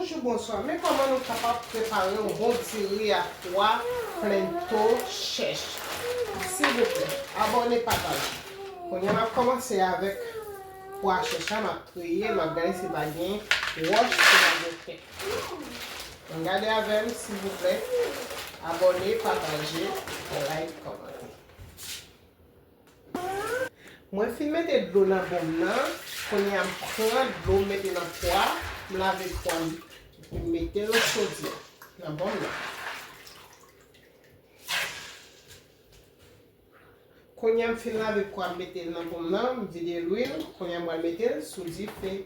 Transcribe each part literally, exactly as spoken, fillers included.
Bonjou, bonswa. Men kòman nou kapab prepare yon bon diri a pwa plento chèch. Silvouplè, abòne, pataje. Kounye a m ap kòmanse avèk pwa chèch la, m ap triye, m ap gade si pa gen wòch, si pa gen kè. Ann gade avè m, silvouplè. Abòne, pataje, like, kòmante. Mwen fin mete dlo nan bon m nan, kounye a m pran dlo m mete nan pwa, m lave pwa m, epi m mete l nan chodyè, nan bon m nan. Kounye a m fin lave pwa m mete l nan bon m nan, m vide lwil, kounye a m pral mete l sou dife.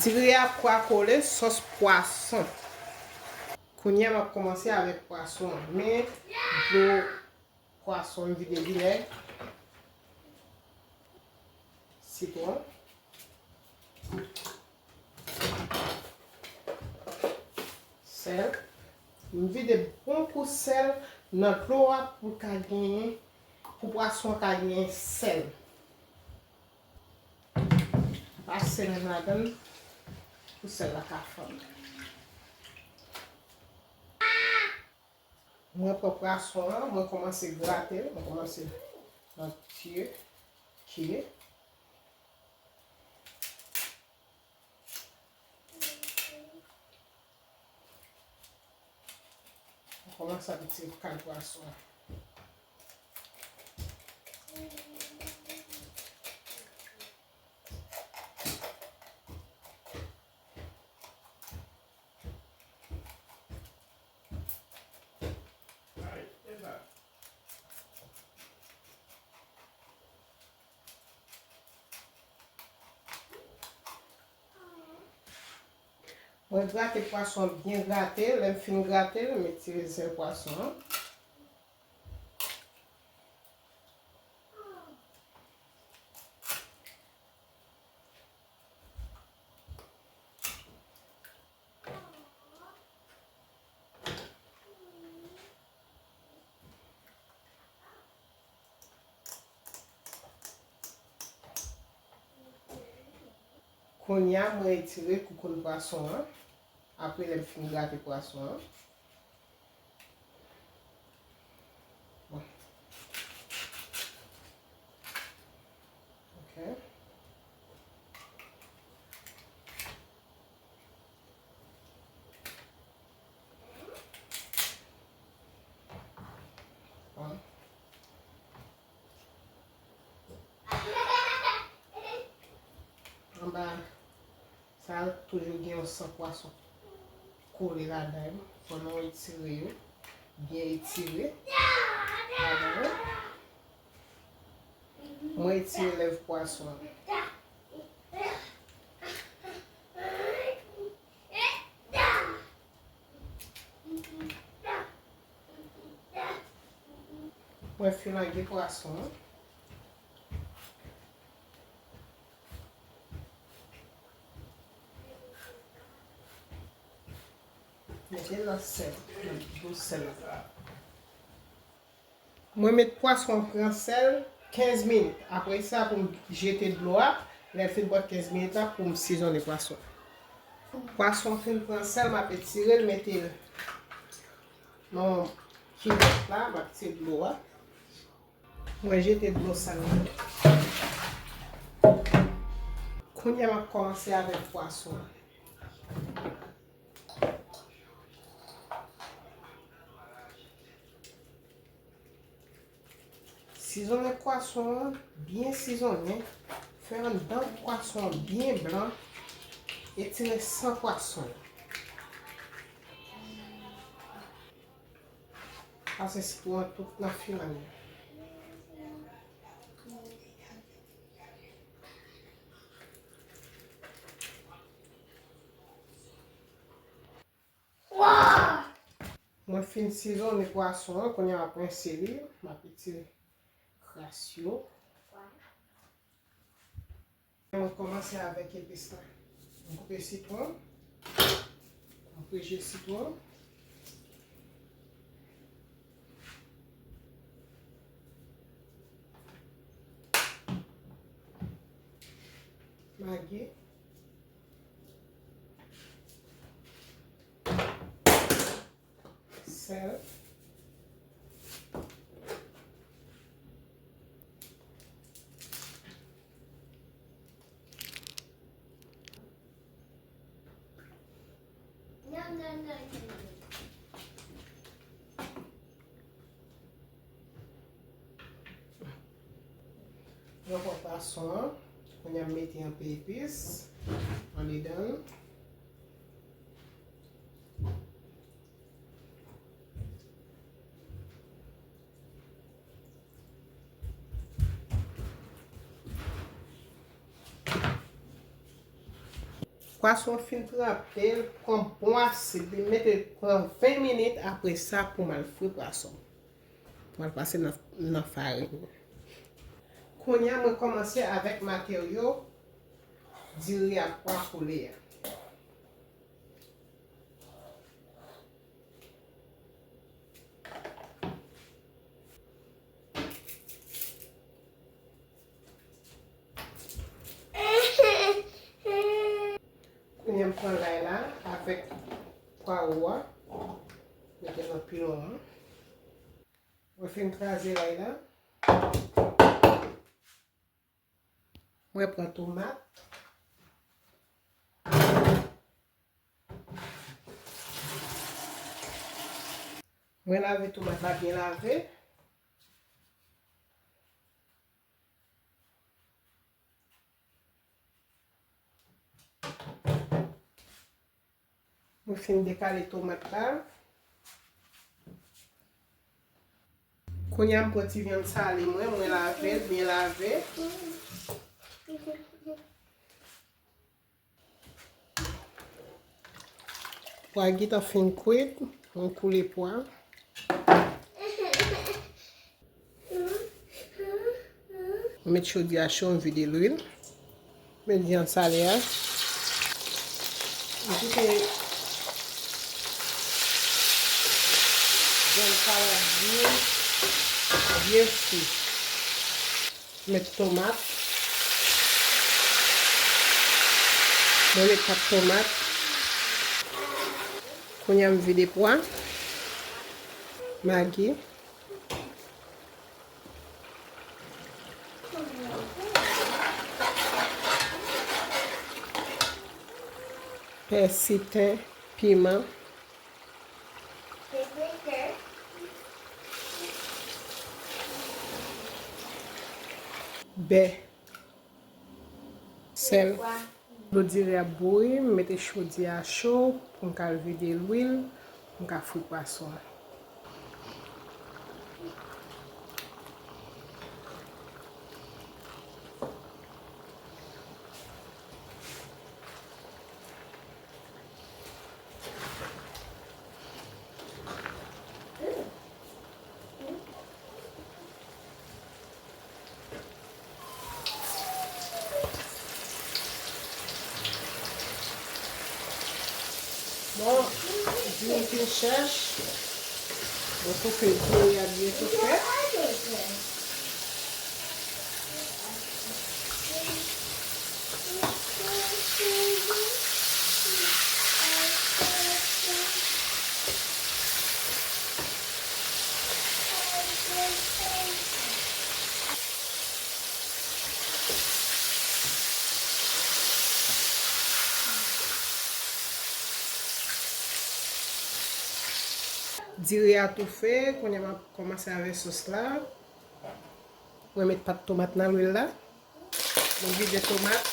Diri a pwa kole, sòs pwason. Kounye a m ap kòmanse avèk pwason an, men dlo pwason m vide vinèg, sitwon, sèl. M vide bon kou sèl nan dlo a pou l ka genyen, pou pwason an ka genyen sèl. Pase menm ladann pou sèl la ka fonn. Mwen pran pwason an, mwen kòmanse grate l, mwen kòmanse nan tye, tye. Mwen kòmanse ap retire kal pwason an. Mwen grate pwason an byen grate, lè m fin grate l, m retire zèl pwason an. Kounye a, mwen retire koukoun pwason an. Apre lè m fin grate pwason an. Bon. Ok. Bon. Anba sa toujou gen yon san pwason kole ladan l. Fò nou etire yo. Byen etire. Ladan l. Mwen etire lèv pwason an. Mwen filanje pwason an. Mete nan sèl, nan dlo sèl la. Mwen met pwason an pran sèl kenz minit. Apre sa, pou m jete dlo a, lè l fin pran kenz minit la, pou m sizonnen pwason. Pwason an fin pran sèl, m ap etire l, mete l nan yon kivèt la, m ap tire dlo a. Mwen jete dlo sal la. Kounye a m ap kòmanse avèk pwason an. Sizonnen pwason an, byen sizonnen. Fè anndan pwason an byen blan. Etire san pwason an. Pase sitwon an tout nan filanje. Mwen fin sizonnen pwason an, kounye a m ap rense li, m ap retire kras yo. Mwen kòmanse avèk epis la. Mwen koupe sitwon. Mwen koupe je sitwon. Magi. Sèl. Mwen pran pwason an. Kounye a m mete anpe epis andedan l. Pwason fin tranpe, l pran bon asid, li mete pran ven minit apre sa pou m al fri pwason. Pou m al pase nan, nan farin. Kounye a, mwen kòmanse avèk materyo diri ak pwa poule a. Kounye a m pran lay la avèk pwawo a. Mete nan pilon an. Mwen fin kraze lay la. Mwen pran tomat. Mwen lave tomat la byen lave. Mwen fin dekale tomat la. Kounye a m pran ti vyann sale mwen, mwen lave l, byen lave. Pwa gentan fin kwit, mwen koule pwa. Mwen met chodyè a cho, m vide lwil. Met vyann sale a. M kite vyann sale a byen, byen fri. Met tomat. Mwen met pat tomat. Kounye a m vide pwa. Magi. Pèsi, ten, piman. Bè. Sèl. Dlo diri ap bouyi, m mete chodyè a cho pou m ka vide lwil, pou m ka fri pwason an. Bon, diri fin chèch. Bon, toufe diri a byen toufe. Diri a toufe, kounye a m ap kòmanse avè sòs la. Mwen met pat tomat nan lwil la. Mwen vide tomat.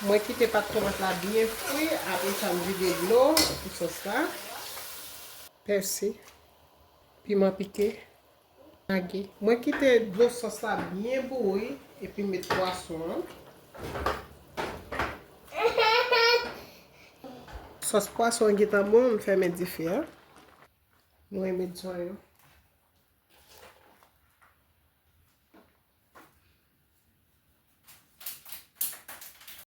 Mwen kite pat tomat la byen fri, apre sa m vide dlo pou sòs la. Pèsi, piman pike, magi. Mwen kite dlo sòs la byen bouyi, epi m met pwason an. Sòs pwason an gentan bon, m fèmen dife a. Nou met zwayon.